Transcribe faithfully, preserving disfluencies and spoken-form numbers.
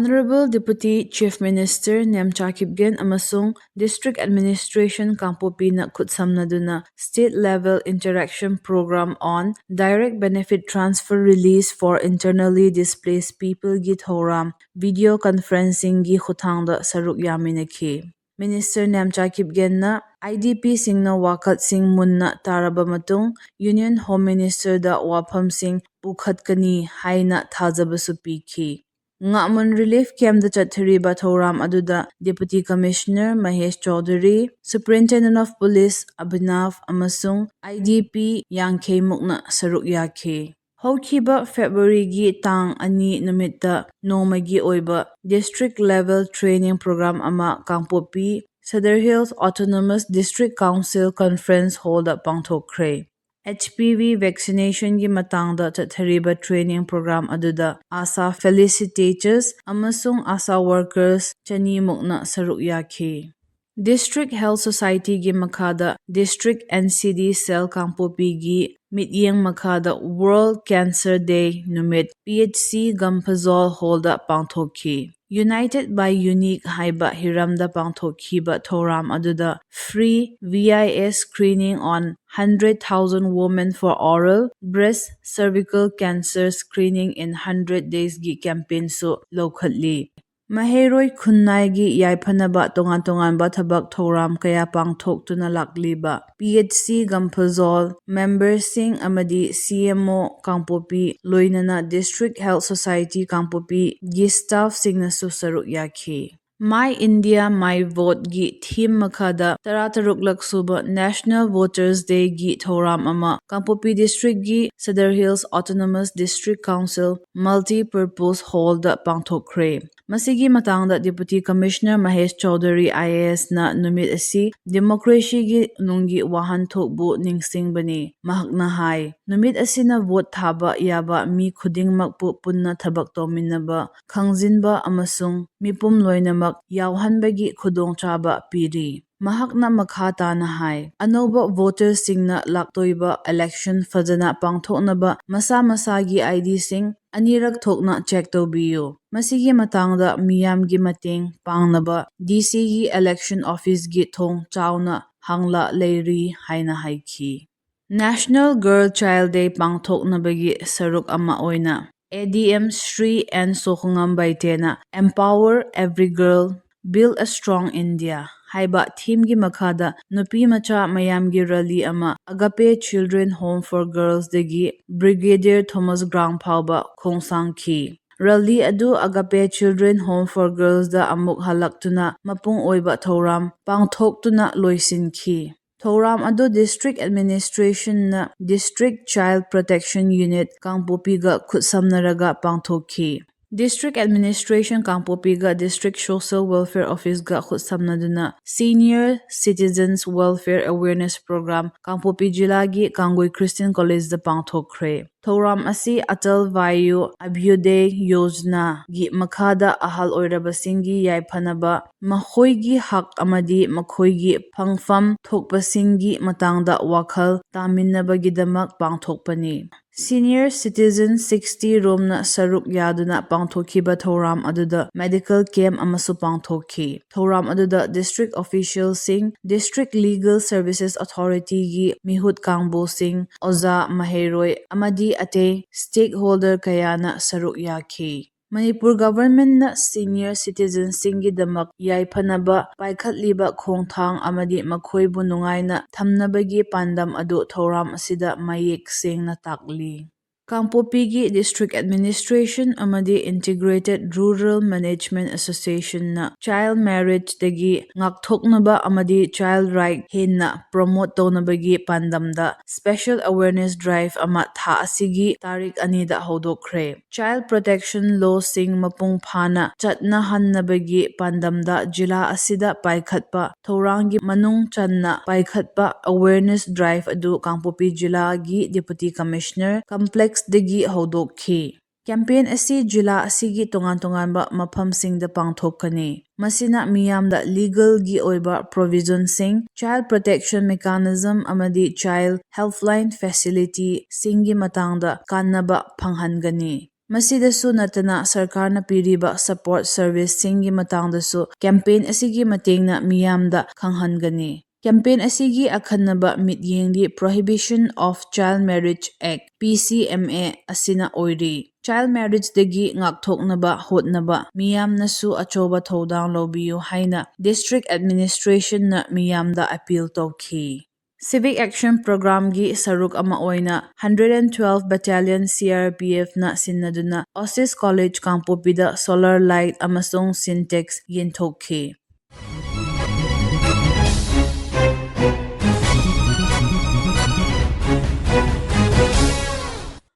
Honorable Deputy Chief Minister Nemcha Kipgen ꯑꯃꯁꯨꯡ District Administration ꯀꯥꯡꯄꯣꯛꯄꯤꯅ ꯈꯨꯠꯁꯝꯅꯗꯨꯅ State Level Interaction Program on Direct Benefit Transfer Release for Internally Displaced People ꯒꯤ ꯊꯧꯔꯝ video conferencing ꯒꯤ ꯈꯨꯠꯊꯥꯡꯗ ꯁꯔꯨꯛ ꯌꯥꯃꯤꯟꯅꯈꯤ꯫ Minister Nemcha Kipgenꯅ IDP ꯁꯤꯡꯅ ꯋꯥꯀꯠꯁꯤꯡ ꯃꯨꯟꯅ ꯇꯥꯔꯕ ꯃꯇꯨꯡ Union Home Minister ꯗ ꯋꯥꯐꯝꯁꯤꯡ ꯄꯨꯈꯠꯀꯅꯤ ꯍꯥꯏꯅ ꯊꯥꯖꯕꯁꯨ ꯄꯤꯈꯤ꯫ ꯉꯥꯃꯨꯟ relief camp ꯇ ꯆꯠꯊꯔꯤꯕ ꯊꯧꯔꯝ ꯑꯗꯨꯗ Deputy Commissioner Mahesh Chaudhuri, Superintendent of Police Abhinav ꯑꯃꯁꯨꯡ IDP ꯌꯥꯡꯈꯩ ꯃꯨꯛꯅ ꯁꯔꯨꯛ ꯌꯥꯈꯤ꯫ ꯍꯧꯈꯤꯕ February ꯒꯤ ꯇꯥꯡ ꯑꯅꯤ ꯅꯨꯃꯤꯠꯇ ꯅꯣꯡꯃꯒꯤ ꯑꯣꯏꯕ District Level Training Program ꯑꯃ ꯀꯥꯡꯄꯣꯛꯄꯤ Sadar Hills Autonomous District Council Conference Hall ꯗ ꯄꯥꯡꯊꯣꯛꯈ꯭ꯔꯦ꯫ HPV vaccination ꯒꯤ ꯃꯇꯥꯡꯗ ꯆꯠꯊꯔꯤꯕ training program ꯑꯗꯨꯗ ASHA facilitators ꯑꯃꯁꯨꯡ ASHA workers ꯆꯅꯤ ꯃꯨꯛꯅ ꯁꯔꯨꯛ ꯌꯥꯈꯤ꯫ District Health Society ꯒꯤ ꯃꯈꯥꯗ District NCD Cell ꯀꯥꯡꯄꯣꯛꯄꯤꯒꯤ ꯃꯤꯠꯌꯦꯡ ꯃꯈꯥꯗ World Cancer Day ꯅꯨꯃꯤꯠ PHC Gamphajol Hall ꯗ ꯄꯥꯡꯊꯣꯛꯈꯤ꯫ United by Unique ꯍꯥꯏꯕ ꯍꯤꯔꯝꯗ ꯄꯥꯡꯊꯣꯛꯈꯤꯕ ꯊꯧꯔꯝ ꯑꯗꯨꯗ Free VIS Screening on Hundred Thousand Women for Oral, Breast, Cervical Cancer Screening in Hundred Days ꯒꯤ campaign ꯁꯨ ꯂꯧꯈꯠꯂꯤ꯫ ꯃꯍꯩꯔꯣꯏ ꯈꯨꯟꯅꯥꯏꯒꯤ ꯌꯥꯏꯐꯅꯕ ꯇꯣꯉꯥꯟ ꯇꯣꯉꯥꯟꯕ ꯊꯕꯛ ꯊꯧꯔꯝ ꯀꯌꯥ ꯄꯥꯡꯊꯣꯛꯇꯨꯅ ꯂꯥꯛꯂꯤꯕ PHC Gamphajol member ꯁꯤꯡ ꯑꯃꯗꯤ CMO ꯀꯥꯡꯄꯣꯛꯄꯤ, ꯂꯣꯏꯅꯅ District Health Society ꯀꯥꯡꯄꯣꯛꯄꯤ ꯒꯤ staff ꯁꯤꯡꯅꯁꯨ ꯁꯔꯨꯛ ꯌꯥꯈꯤ꯫ My India My Vote ꯒꯤ theme ꯃꯈꯥꯗ ꯇꯔꯥꯇꯔꯨꯛꯂꯛ ꯁꯨꯕ National Voters Day ꯒꯤ ꯊꯧꯔꯝ ꯑꯃ ꯀꯥꯡꯄꯣꯛꯄꯤ District ꯀꯤ Sadar Hills Autonomous District Council Multipurpose Hall ꯗ ꯄꯥꯡꯊꯣꯛꯈ꯭ꯔꯦ꯫ ꯃꯁꯤꯒꯤ ꯃꯇꯥꯡꯗ Deputy Commissioner Mahesh Chaudhuri IAS ꯅ ꯅꯨꯃꯤꯠ ꯑꯁꯤ democracy ꯒꯤ ꯅꯨꯡꯒꯤ ꯋꯥꯍꯟꯊꯣꯛꯄꯨ ꯅꯤꯡꯁꯤꯡꯕꯅꯤ꯫ ꯃꯍꯥꯛꯅ ꯍꯥꯏ, ꯅꯨꯃꯤꯠ ꯑꯁꯤꯅ vote ꯊꯥꯕ ꯌꯥꯕ ꯃꯤ ꯈꯨꯗꯤꯡꯃꯛꯄꯨ ꯄꯨꯟꯅ ꯊꯕꯛ ꯇꯧꯃꯤꯟꯅꯕ, ꯈꯪꯖꯤꯟꯕ ꯑꯃꯁꯨꯡ ꯃꯤꯄꯨꯝ ꯂꯣꯏꯅꯃꯛ ꯌꯥꯎꯍꯟꯕꯒꯤ ꯈꯨꯗꯣꯡꯆꯥꯕ ꯄꯤꯔꯤ꯫ ꯃꯍꯥꯛꯅ ꯃꯈꯥ ꯇꯥꯅ ꯍꯥꯏ, ꯑꯅꯧꯕ voters ꯁꯤꯡꯅ ꯂꯥꯛꯇꯣꯏꯕ election ꯐꯖꯅ ꯄꯥꯡꯊꯣꯛꯅꯕ ꯃꯁꯥ ꯃꯁꯥꯒꯤ ID ꯁꯤꯡ, ꯑꯅꯤꯔꯛ ꯊꯣꯛꯅ ꯆꯦꯛ ꯇꯧꯕꯤꯌꯨ꯫ ꯃꯁꯤꯒꯤ ꯃꯇꯥꯡꯗ ꯃꯤꯌꯥꯝꯒꯤ ꯃꯇꯦꯡ ꯄꯥꯡꯅꯕ ꯗꯤ ꯁꯤꯒꯤ ꯏꯂꯦꯛꯁꯟ ꯑꯣꯐꯤꯁꯒꯤ ꯊꯣꯡ ꯆꯥꯎꯅ ꯍꯥꯡꯂ ꯂꯩꯔꯤ ꯍꯥꯏꯅ ꯍꯥꯏꯈꯤ꯫ National Girl Child Day ꯄꯥꯡꯊꯣꯛꯅꯕꯒꯤ ꯁꯔꯨꯛ ꯑꯃ ꯑꯣꯏꯅ A D M Shri N Sokhangam Baitena Empower Every Girl, Build a Strong India ꯍꯥꯏꯕ ꯊꯤꯝꯒꯤ ꯃꯈꯥꯗ ꯅꯨꯄꯤ ꯃꯆꯥ ꯃꯌꯥꯝꯒꯤ ꯔꯦꯂꯤ ꯑꯃ Agape Children Home for Girls ꯗꯒꯤ Brigadier Thomas Grang ꯐꯥꯎꯕ ꯈꯣꯡꯁꯥꯡꯈꯤ꯫ ꯔꯦꯂꯤ ꯑꯗꯨ Agape Children Home for Girls ꯗ ꯑꯃꯨꯛ ꯍꯜꯂꯛꯇꯨꯅ ꯃꯄꯨꯡ ꯑꯣꯏꯕ ꯊꯧꯔꯝ ꯄꯥꯡꯊꯣꯛꯇꯨꯅ ꯂꯣꯏꯁꯤꯟꯈꯤ꯫ ꯊꯧꯔꯝ ꯑꯗꯨ District Administration ꯅ District Child Protection Unit ꯀꯥꯡꯄꯣꯛꯄꯤꯒ ꯈꯨꯠꯁꯝꯅꯔꯒ ꯄꯥꯡꯊꯣꯛꯈꯤ꯫ District Administration ꯀꯥꯡꯄꯣꯛꯄꯤꯒ District Social Welfare Office ꯒ ꯈꯨꯠꯁꯝꯅꯗꯨꯅ Senior Citizens Welfare Awareness Program ꯀꯥꯡꯄꯣꯛꯄꯤ ꯖꯤꯂꯥꯒꯤ ꯀꯥꯡꯒꯨꯏ Christian College ꯗ ꯄꯥꯡꯊꯣꯛꯈ꯭ꯔꯦ꯫ ꯊꯧꯔꯝ ꯑꯁꯤ ꯑꯇꯜ ꯚꯥꯌꯨ ꯑꯚ꯭ꯌꯨꯗꯌ ꯌꯣꯖꯅꯥꯒꯤ ꯃꯈꯥꯗ ꯑꯍꯜ ꯑꯣꯏꯔꯕꯁꯤꯡꯒꯤ ꯌꯥꯏꯐꯅꯕ, ꯃꯈꯣꯏꯒꯤ ꯍꯛ ꯑꯃꯗꯤ ꯃꯈꯣꯏꯒꯤ ꯐꯪꯐꯝ ꯊꯣꯛꯄꯁꯤꯡꯒꯤ ꯃꯇꯥꯡꯗ ꯋꯥꯈꯜ ꯇꯥꯃꯤꯟꯅꯕꯒꯤꯗꯃꯛ ꯄꯥꯡꯊꯣꯛꯄꯅꯤ꯫ Senior Citizen sixty ꯔꯣꯝꯅ ꯁꯔꯨꯛ ꯌꯥꯗꯨꯅ ꯄꯥꯡꯊꯣꯛꯈꯤꯕ ꯊꯧꯔꯝ ꯑꯗꯨꯗ medical camp ꯑꯃꯁꯨ ꯄꯥꯡꯊꯣꯛꯈꯤ꯫ ꯊꯧꯔꯝ ꯑꯗꯨꯗ district official ꯁꯤꯡ, District Legal Services Authority ꯒꯤ ꯃꯤꯍꯨꯠ ꯀꯥꯡꯕꯨꯁꯤꯡ, ꯑꯣꯖꯥ, ꯃꯍꯩꯔꯣꯏ ꯑꯃꯗꯤ ꯑꯇꯩ stakeholder ꯀꯌꯥꯅ ꯁꯔꯨꯛ ꯌꯥꯈꯤ꯫ ꯃꯅꯤꯄꯨꯔ government ꯅ senior citizen ꯁꯤꯡꯒꯤꯗꯃꯛ ꯌꯥꯏꯐꯅꯕ ꯄꯥꯏꯈꯠꯂꯤꯕ ꯈꯣꯡꯊꯥꯡ ꯑꯃꯗꯤ ꯃꯈꯣꯏꯕꯨ ꯅꯨꯡꯉꯥꯏꯅ ꯊꯝꯅꯕꯒꯤ ꯄꯥꯟꯗꯝ ꯑꯗꯨ ꯊꯧꯔꯝ ꯑꯁꯤꯗ ꯃꯌꯦꯛ ꯁꯦꯡꯅ ꯇꯥꯛꯂꯤ꯫ ꯀꯥꯡꯄꯣꯛꯄꯤꯒꯤ District Administration ꯑꯃꯗꯤ Integrated Rural Management Association ꯅ child marriage ꯗꯒꯤ ꯉꯥꯛꯊꯣꯛꯅꯕ ꯑꯃꯗꯤ child right ꯍꯦꯟꯅ promote ꯇꯧꯅꯕꯒꯤ ꯄꯥꯟꯗꯝꯗ special awareness drive ꯑꯃ ꯊꯥ ꯑꯁꯤꯒꯤ ꯇꯥꯔꯤꯛ ꯑꯅꯤꯗ ꯍꯧꯗꯣꯛꯈ꯭ꯔꯦ꯫ Child Protection Law ꯁꯤꯡ ꯃꯄꯨꯡ ꯐꯥꯅ ꯆꯠꯅꯍꯟꯅꯕꯒꯤ ꯄꯥꯟꯗꯝꯗ ꯖꯤꯂꯥ ꯑꯁꯤꯗ ꯄꯥꯏꯈꯠꯄ ꯊꯧꯔꯥꯡꯒꯤ ꯃꯅꯨꯡ ꯆꯟꯅ ꯄꯥꯏꯈꯠꯄ awareness drive ꯑꯗꯨ ꯀꯥꯡꯄꯣꯛꯄꯤ ꯖꯤꯂꯥꯒꯤ Deputy Commissioner Complex ꯗꯒꯤ ꯍꯧꯗꯣꯛꯈꯤ꯫ Campaign ꯑꯁꯤ ꯖꯤꯂꯥ ꯑꯁꯤꯒꯤ ꯇꯣꯉꯥꯟ ꯇꯣꯉꯥꯟꯕ ꯃꯐꯝꯁꯤꯡꯗ ꯄꯥꯡꯊꯣꯛꯀꯅꯤ꯫ ꯃꯁꯤꯅ ꯃꯤꯌꯥꯝꯗ legal ꯒꯤ ꯑꯣꯏꯕ provision ꯁꯤꯡ, child protection mechanism ꯑꯃꯗꯤ child helpline facility ꯁꯤꯡꯒꯤ ꯃꯇꯥꯡꯗ ꯀꯥꯟꯅꯕ ꯐꯪꯍꯟꯒꯅꯤ꯫ ꯃꯁꯤꯗꯁꯨ ꯅꯠꯇꯅ ꯁꯔꯀꯥꯔꯅ ꯄꯤꯔꯤꯕ support service ꯁꯤꯡꯒꯤ ꯃꯇꯥꯡꯗꯁꯨ campaign ꯑꯁꯤꯒꯤ ꯃꯇꯦꯡꯅ ꯃꯤꯌꯥꯝꯗ ꯈꯪꯍꯟꯒꯅꯤ꯫ Campaign ꯑꯁꯤꯒꯤ ꯑꯈꯟꯅꯕ ꯃꯤꯠꯌꯦꯡꯗꯤ Prohibition of Child Marriage Act, P C M A, ꯑꯁꯤꯅ ꯑꯣꯏꯔꯤ꯫ Child marriage ꯗꯒꯤ ꯉꯥꯛꯊꯣꯛꯅꯕ ꯍꯣꯠꯅꯕ ꯃꯤꯌꯥꯝꯅꯁꯨ ꯑꯆꯧꯕ ꯊꯧꯗꯥꯡ ꯂꯧꯕꯤꯌꯨ ꯍꯥꯏꯅ district administration ꯅ ꯃꯤꯌꯥꯝꯗ appeal ꯇꯧꯈꯤ꯫ Civic Action Program ꯒꯤ ꯁꯔꯨꯛ ꯑꯃ ꯑꯣꯏꯅ hundred and twelve Battalion C R P F ꯅ ꯁꯤꯟꯅꯗꯨꯅ Oasis College ꯀꯥꯡꯄꯣꯛꯄꯤꯗ solar light ꯑꯃꯁꯨꯡ Sintex ꯌꯦꯟꯊꯣꯛꯈꯤ꯫